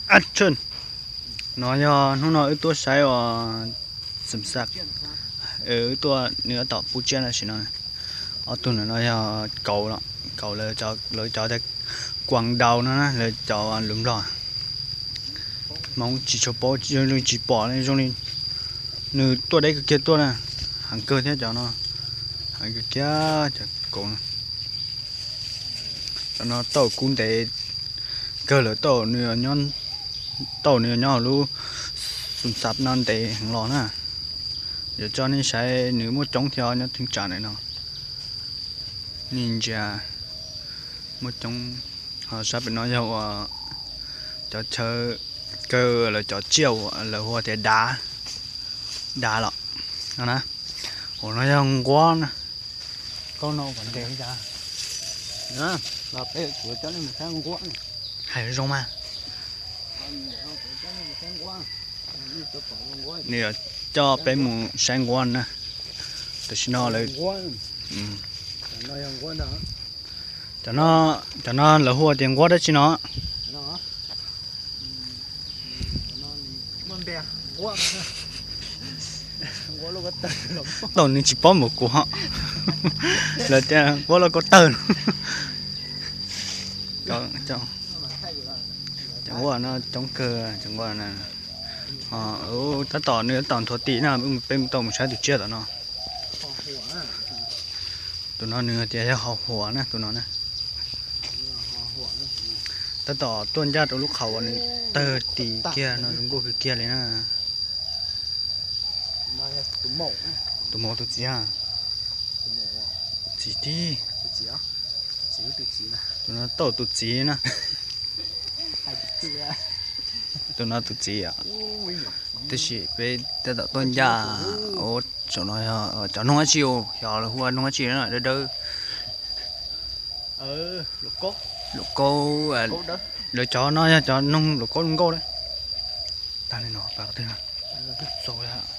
Ab tshwj, no yog hnub no wb tuaj saib uas xam xam, wb tuaj nws tom pub tsiab no sim no. Ob tug ntawm no yog kauv, kauv lawv cov tias kuas daus no na, lawv cov lus Nplog. Hmoob tsis tshua paub, zoo li tsis pom li, zoo li nws tuaj deb kawg kiag tuaj na. Heev kawg thiab cov no, heev kawg kiag cov kauv no. Cov no tauj kub ntev kawg, lawv tauj nws, tauj nws nyob hauv lub xam xam no ntev heev los na. Yuav tso nej saib nws muaj coob thiab nyob thaj tsam ntawm no. Nej ntsia, muaj coob. Ho sab pem no yog uas cov chaw kaw lawv cov tsiaj uas lawv hu tias dav, dav los no na. Ua no yog nquab na. Koj no kom ntes li cas? Los peb kuv coj nej mus saib nquab. Hais zoo mas. Nws yuav coj peb mus saib nquab na. Tam sim no lawv, cov no, cov no lawv hu tias nquab dab tsi no? Tau nws tsis paub npaum kuv ho. Lawv tias nquab lauj kaub tawg. Cov nquab no coob kawg, cov nquab no. Tab tom nws tab tom nthuav tim na, peb tau mus saib tus tsiaj tom no. Tus no nws tias yog ho huam na, tus no na. Tab tom tuaj ncaj rau lub qhov uas nws tawg tim kiag no, zoo nkauj kawg kiag li na. Tus maum tus txiv, txiv tib. Tus no tau tus txiv na. Tus no tus txiv, tiam sis peb tab tom tuaj ncaj. Ua, saum no yog cov noog dab tsi, xyov lawv hu ua noog dab tsi na, dawb dawb. Lub kaub, lawv cov no yog cov noog lub kaub nkauj na. Tag li no, txaus.